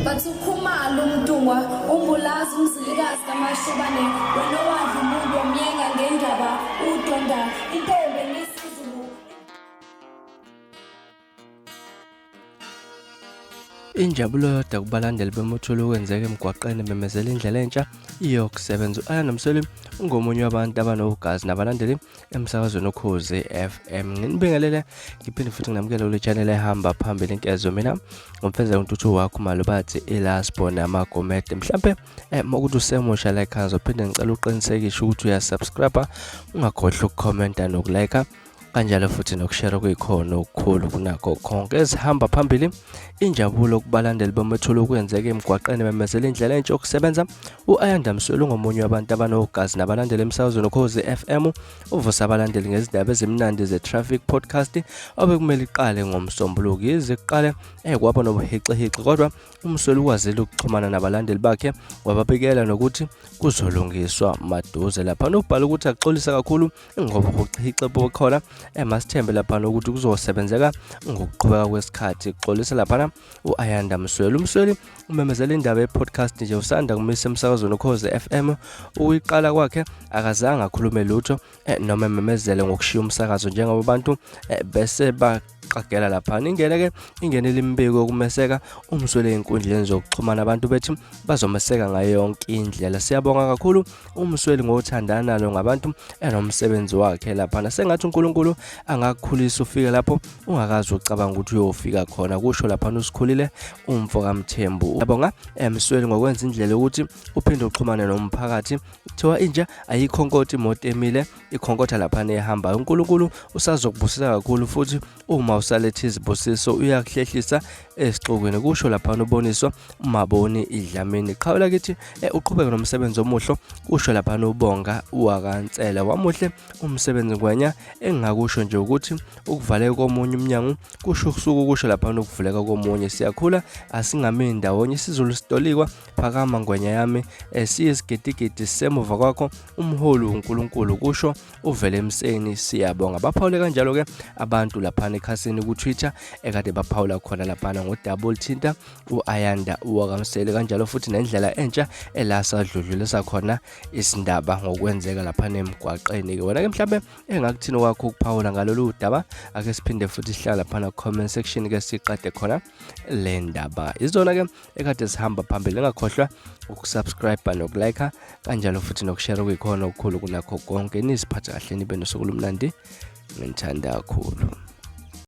Bathi uKhumalo uMntungwa uMbulazi uMzilikazi kaMashobane wena owadla umuntu wamyenga ngendaba udonda intombi emisizulu. Injabulo yodwa kubalandeli beMotholo okwenzeka emgwaqeni bememezela indlela entsha yokusebenza. U-Ayanda Msweli ungomunye wabantu abanogazi nabalandeli emsakazweni Ukhozi FM. Nginibingelele ngiphinde futhi nginamukele kule channel ehamba phambili inkezo mina ngomfezela uNtuthu wakho Malubathi iLasbo namagomede. Mhlampe uma ukuthi usemusha la ekhaya ngizophinde ngicela uqinisekise ukuthi uyasubscribe, ungakhohlwa ukukhomenta nokulike kanjalo futhi nokushare kuyikhona okukhulu kunakho konke. Ezihamba phambili injabulo kubalandeli bomethulo okwenzeka emgwaqeni bememezela indlela entsha yokusebenza. U-Ayanda Msweli ungomunye wabantu abanogazi nabalandeli emsakazweni Ukhozi FM, uvusa abalandeli ngezindaba ezimnandi ze-Traffic Podcast obekumele iqale ngoMsombuluko. Yize kuqale kwaba nobuhixihixi kodwa uMsweli ukwazile ukuxhumana nabalandeli bakhe wababikela nokuthi kuzolungiswa maduze. Lapha ubhala ukuthi axolisa kakhulu ngoba ubuchiche bukhona, masithembe laphana ukuthi kuzosebenzeka ngokuqhubeka kwesikhathi. Kuxolisa laphana u-Ayanda Msweli. UMsweli umemezela indaba ye-podcast nje usanda kumisa emsakazweni Ukhozi FM. Ukuyiqala kwakhe akazange akhulume lutho noma ememezele ngokushiya umsakazo njengoba abantu bese baqagela laphana. Ingene-ke ingenile imibiko yokumeseka uMsweli ey'nkundleni zokuxhumana, abantu bethi bazomeseka ngayo yonke indlela. Siyabonga kakhulu uMsweli ngothandana nalo ngabantu enomsebenzi wakhe laphana. Sengathi uNkulunkulu angakukhulisa ufike lapho ungakaze ucabanga ukuthi uyofika khona, kusho laphana uSikhulile umfo kaMthembu. Siyabonga Msweli ngokwenza indlela yokuthi uphinde uxhumane nomphakathi. Kuthiwa inja ayikhonkotha imoto emile, ikhonkotha laphana ehambayo. uNkulunkulu usazokubusisa kakhulu futhi uma usaletha izibusiso uyakuhlehlisa esixukwini, kusho laphana uboniswa uMaboni Idlamini. Qhawe lakithi uqhubeke nomsebenzi omuhle, kusho laphana uBonga wakaNsela. Wamuhle umsebenzi Ngwenya, engingakusho nje ukuthi ukuvaleka komunye umnyango kusho kusuke ukusho laphana ukuvuleka komunye. Siyakhula asingami ndawonye, isiZulu sitolikwa. Phakama Ngwenya yami, siyisigidigidi sisemuva kwakho, umholi uNkulunkulu, kusho uvele emseni. Siyabonga. Baphawule kanjalo-ke abantu laphana ekhasini ku-Twitter ekade baphawula khona laphana ngo-double thinta u-Ayanda wakaMseli, kanjalo futhi nendlela entsha ela sadludlulisa khona isindaba ngokwenzeka laphana emgwaqeni-ke. Wena-ke mhlambe engakuthini kwakho ukuphawula ngalolu daba? Ake siphinde futhi sihlala laphana comment section ke siqede khona le ndaba. Izona-ke ekade sihamba phambili, ningakhohlwa ukusubscribe nokulike kanjalo futhi nokushare okuyikhona okukhulu kunakho konke. Niziphathe kahle, nibe nosuku olumnandi, nginithanda kakhulu.